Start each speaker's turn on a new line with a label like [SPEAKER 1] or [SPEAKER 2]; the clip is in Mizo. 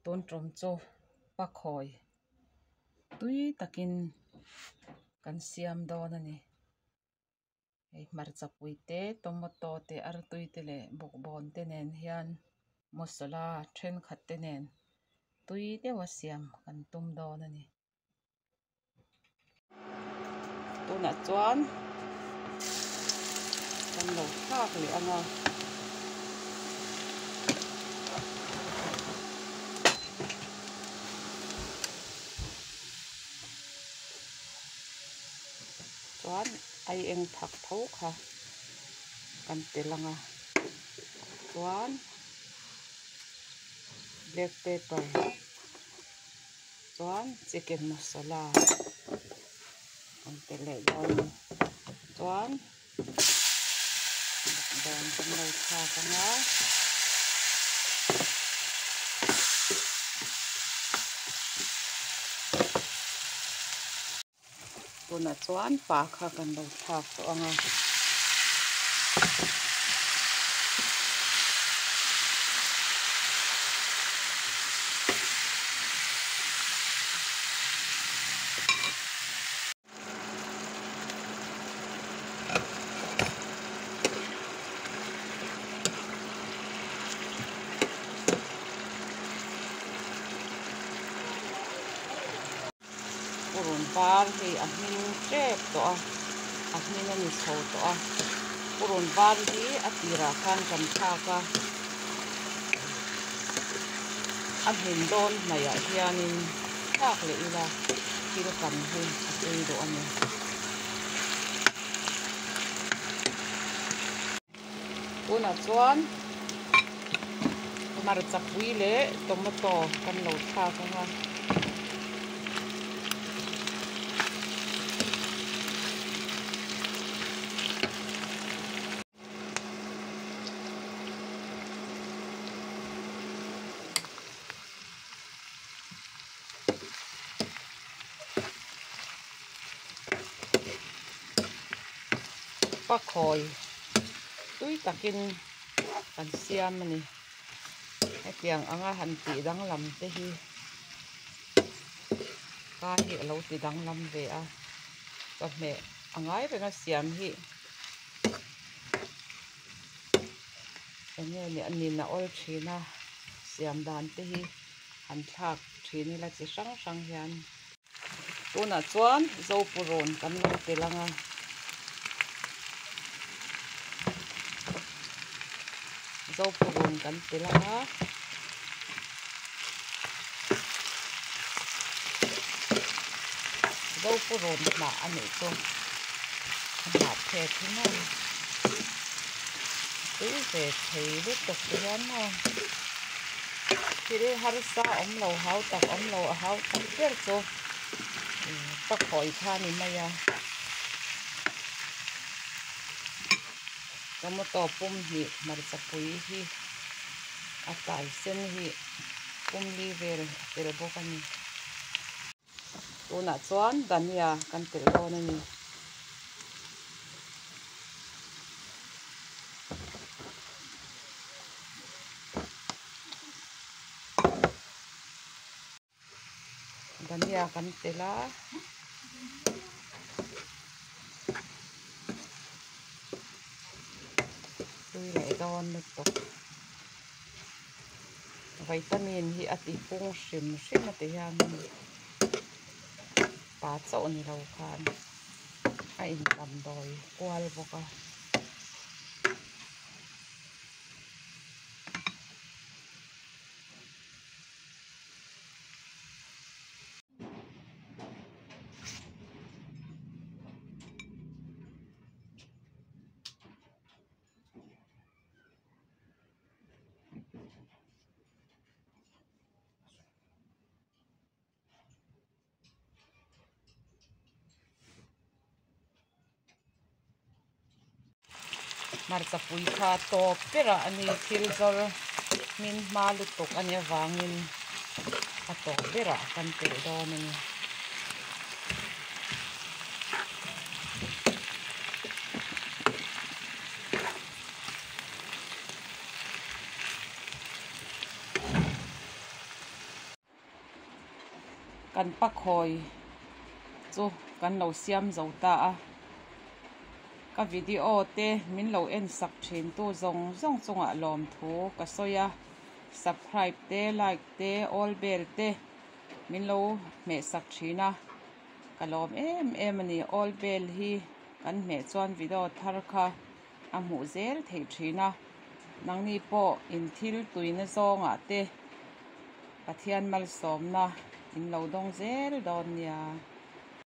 [SPEAKER 1] Tun tum chu pakhawi tui takin kan siam dawn a ni. Hei hmarcha pui te tomato te artui te leh bawkbawn te nen hian masala thenkhat te nen tui deuha siam kan tum dawn a ni. Tunah chuan kan lo thlak leh ang a. Chuan ai eng phak tho kha kan tel ang a chuan black pepper. Chuan chicken masala an telh leh dawn a ni chuan bawkbawn kan lo thlak ang a. Tunah chuan pa kha kan lo thlak tawh ang a. Purun var hi a hmin tep tawh a, a hmin a ni chho tawh a. Purun var hi a tirah khan kan thlak a, a hmin dawn hnaihah hianin thlak leh ila thil kan hi a tui duh a ni. Tunah chuan hmarcha pui leh tomato kan lo thlak ang a. Pakhawi tui takin kan siam a ni. Hetiang anga han tih danglam te hi ka hi a lo ti danglam ve a, chawhmeh a ngai renga siam hi eng nge ni a nin a awl thin a, siam dan te hi han thlak thin ila chi hrang hrang hian. Tunah chuan Zopurawn kan lo tel ang a. Zopurawn kan tel ang a. Zopurawn hnah a nih chu a hnah phek hi maw tui ve thei lutuk ti hian maw. Thil harsa awm lo hau tak awm lo a hau tak ber chu pakhawi kha a ni mai a. Tomato pum hnih hmarcha pui hi a tlai sen hi pum li vel a tel bawk a ni. Tunah chuan dhania kan telh dawn a ni. Dhania kan telh a. Tui leh dawn lutuk. Vitamin hi a ti pung hrim hrim a ti hian pa chauh ni lo khan a indamdawi kual bawk a. Hmarcha pui kha tawp berah a ni thil zawr hmin hma lutuk a nih avangin a tawp berah kan telh dawn a ni. Kan pakhawi chu kan lo siam zo ta a. Ka video te min lo en sak thin tu zawng zawng chungah lawmthu ka sawi a, subscribe te like te all bell te min lo hmeh sak thin a, ka lawm em em a ni. All bell hi kan hmeh chuan video thar kha a hmuh zel theih thin a, nangni pawh in thil tuina zawngah te Pathian malsawmna in lo dawng zel dawn nia.